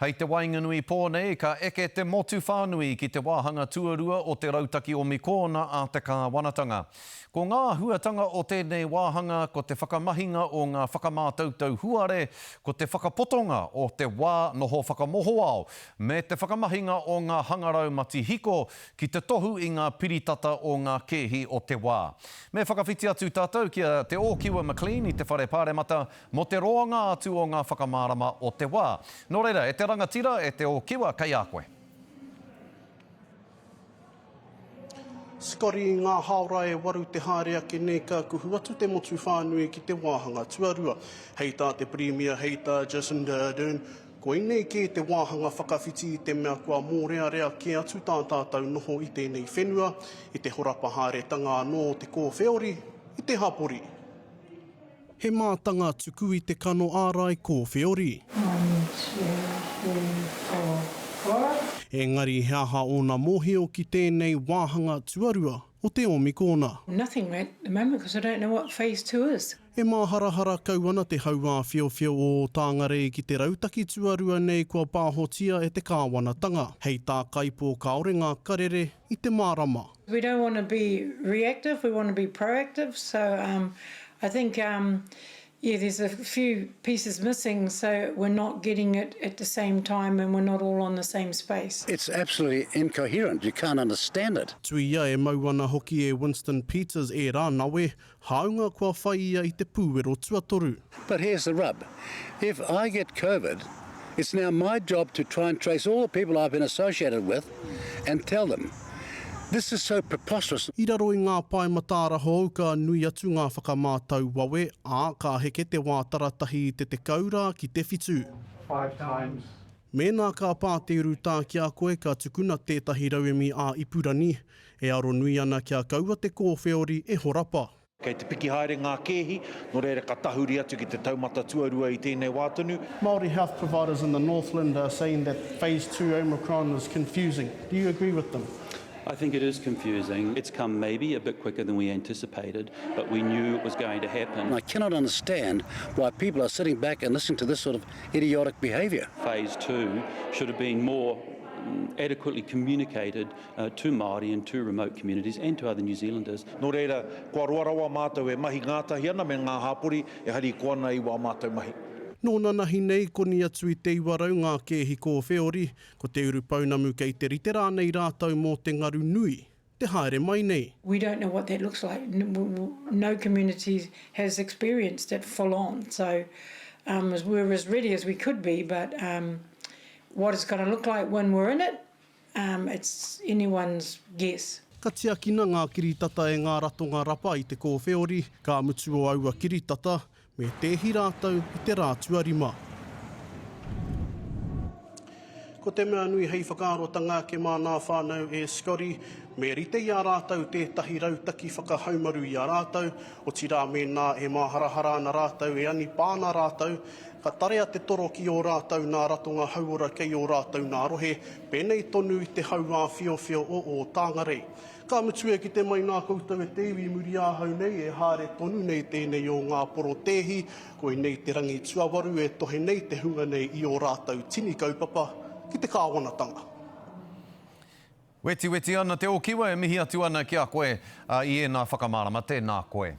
Hei te waenganui pō nei, ka eke te motu whānui ki te wāhanga tuarua o te rautaki omikōna a te kāwanatanga. Ko ngā āhuatanga o tēnei wāhanga ko te whakamahinga o ngā whakamātautau huare, ko te whakapotonga o te wā noho whakamohoao, me te whakamahinga o ngā hangarau matihiko ki te tohu i ngā piritata o ngā kēhi o te wā. Me whakawhiti atu tātou ki a Te Ōkiwa McLean i te Whare Pāremata mō te roanga atu o ngā whakamārama o te wā. Nō reira, e te rangatira, e Te Ōkiwa, kei a koe. Scotty, i ngā hāora e waru te haere ake nei ka kuhu atu te motu whānui ki te wāhanga tuarua. Hei tā te Pirimia, hei tā Jacinda Ardern, koinei kē te wāhanga whakawhiti i te mea kua mōrearea kē atu tā tātou noho i tēnei whenua, i te horapa haeretanga anō o te kōwheori i te hapori. He mātanga tuku i te kano ārai kōwheori. One, two, three, four, four. Engari he aha ōna mōhio ki tēnei wāhanga tuarua o te Ōmikōna? Nothing at the moment because I don't know what phase two is. E māharahara kau ana te hauāwhiowhio o Ōtāngarei ki te rautaki tuarua nei kua pāhotia e te kāwanatanga. Hei tā Kaipo kāore ngā karere i te mārama. We don't want to be reactive, we want to be proactive, so um, I think um, yeah, there's a few pieces missing, so we're not getting it at the same time and we're not all on the same space. It's absolutely incoherent, you can't understand it. Tuia e mau ana hoki e Winston Peters ērā nawe, hāunga kua whai ia i te pūwero tuatoru. But here's the rub, if I get Covid, it's now my job to try and trace all the people I've been associated with and tell them. This is so preposterous. I raro i ngā pae mataara hou ka nui atu ngā whakamātau wawe, ā, ka heke te wā taratahi i te 10 rā ki te whitu. Five times. Mēnā ka pā te urutā ki a koe ka tukuna tētahi rauemi ā-ipurangi e aronui ana kia kaua te kōwheori e horapa. Kei te piki haere ngā kēhi, nō reira ka tahuri atu ki te taumata tuarua i tēnei wā tonu. Māori health providers in the Northland are saying that phase two Omicron is confusing. Do you agree with them? I think it is confusing. It's come maybe a bit quicker than we anticipated, but we knew it was going to happen. I cannot understand why people are sitting back and listening to this sort of idiotic behaviour. Phase two should have been more adequately communicated to Māori and to remote communities and to other New Zealanders. Nō reira, kua roa rawa mātou e mahi ngātahi ana me ngā hāpori e harikoa ana i wā mātou mahi. Nō nanahi nei, koni atu i te 900 ngā kēhi kōwheori, ko te urupounamu kei te rite rānei rātou mō te ngaru nui te haere mai nei. We don't know what that looks like, no community has experienced it full on, so we're as ready as we could be, but what it's gonna look like when we're in it, Um, it's anyone's guess. Ka tiakina ngā kiritata e ngā ratonga rapa i te kōwheori, ka mutu o aua kiritata, me tēhi rātou i te rā tuarima. Ko te mea nui hei whakaarotanga ake mā nā whānau e Scotty, me rite i a rātou tētahi rautaki whakahaumaru i a rātou, otirā mēnā e māharahara ana rātou, e anipā ana rātou, Ka tarea te toro ki ō rātou nā ratonga hauora kei ō rātou nā rohe, pēnei tonu i te hau āwhiowhio o Ōtāngarei. Ka mutu e kite mai nā koutou e te iwi i muri ahau nei e haere tonu nei tēnei o ngā porotēhi, koinei te rangi tuawaru e tohe nei te hunga nei i ō rātou tini kaupapa ki te kāwanatanga. Wetiweti ana te Okiwa e mihi atu ana ki a koe i ēnā whakamārama, tēnā koe.